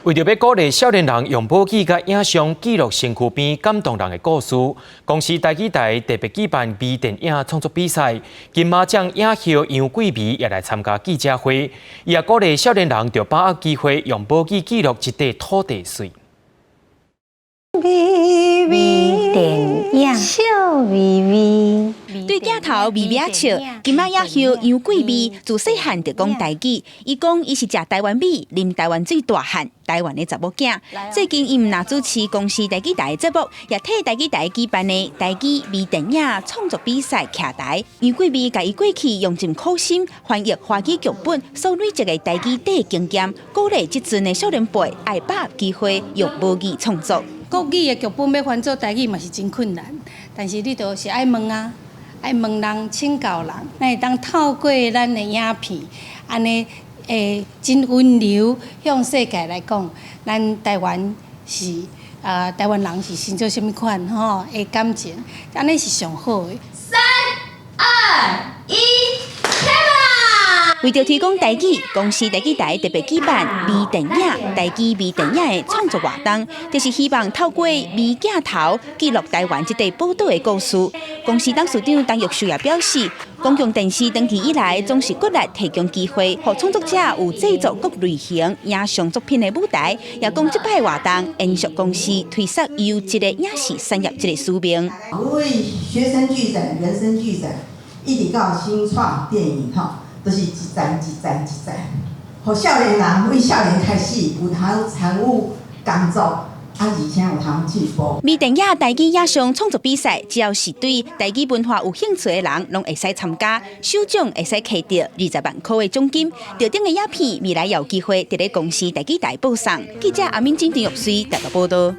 為著欲鼓勵少年人用母語佮影像記錄身軀邊感動人的故事，公視台語台特別舉辦微電影創作比賽，金馬獎影后楊貴美也來參加記者會，伊也鼓勵少年人著把握機會，用母語記錄這塊土地媠。微微電影笑微微，對鏡頭微微笑，金馬影后楊貴美自細漢就講台語，伊講伊是食台灣米、啉台灣水大漢，台灣的查某囝。最近伊毋但主持公視台語台的節目，也替台語台舉辦的台語微電影創作比賽徛台。楊貴美共伊過去用盡苦心翻譯華語劇本所累積的台語底經驗，鼓勵這陣的少年輩愛把握機會用母語創作。國語的劇本欲翻做台語嘛是真困難，但是你就是愛問啊，愛問人請教人，咱會當透過咱的影片，按呢會真溫柔向世界來講，咱台灣是啊，台灣人是生做啥物款吼的感情，按呢是上好的。三二一。為著推廣台語，公視台語台特別舉辦微電影台語微電影的創作活動，就是希望透過微鏡頭記錄台灣這塊寶島的故事。公視董事長陳玉秀也表示，公共電視長期以來總是骨力提供機會，予創作者有製作各類型影像作品的舞台。也講這擺活動延續公視推捒優質的影視產業這个使命。為學生劇展、人生劇展，一直到新創電影，吼。都是一站一站一站，予少年人為少年開始有通參與工作，啊，而且有通進步。微電影台語影像創作比賽，只要是對台語文化有興趣的人，攏會使參加。首獎會使摕著20萬箍的獎金。得獎的影片未來有機會佇咧公視台語台播送。記者阿敏、金丁玉穗台北報導。